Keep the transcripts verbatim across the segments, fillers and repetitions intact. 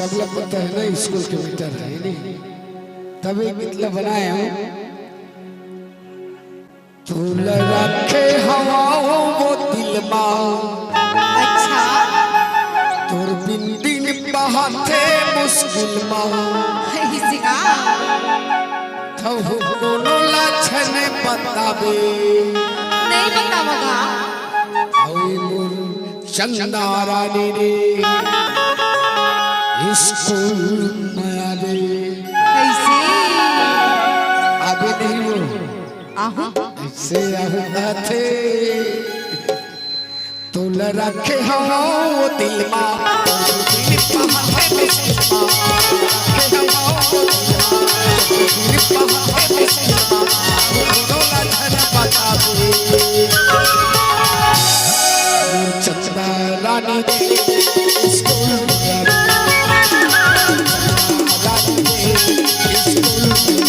सब लोग पता है ना, स्कूल के मैटर है नहीं, तभी गीत ला बनाए हंव। तोला रखे हंव वो दिल मा, अच्छा। तोर बिन दिन बहाथे मुश्किल मा। अइसे का? तहु कोनो ला झन बताबे। नहीं बतावँव गा। अउ ए मोर चंदा रानी रे, स्कूल मा आबे। कइसे? आबे नहीं वो। आहूँ। अइसे आहूँ आथे। तोला रखे हंव वो दिल मा, दिल मा है मुश्किल मा। रखे हंव वो दिल मा, दिल मा है मुश्किल मा। कोनो ला झन बताबे। चंदा रानी रे, स्कूल मा। रानी रे, स्कूल मा।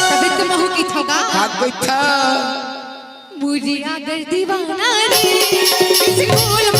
तभी तो महू की थोगा। हाथ बैठा। मुझे अगर दीवाना रे, स्कूल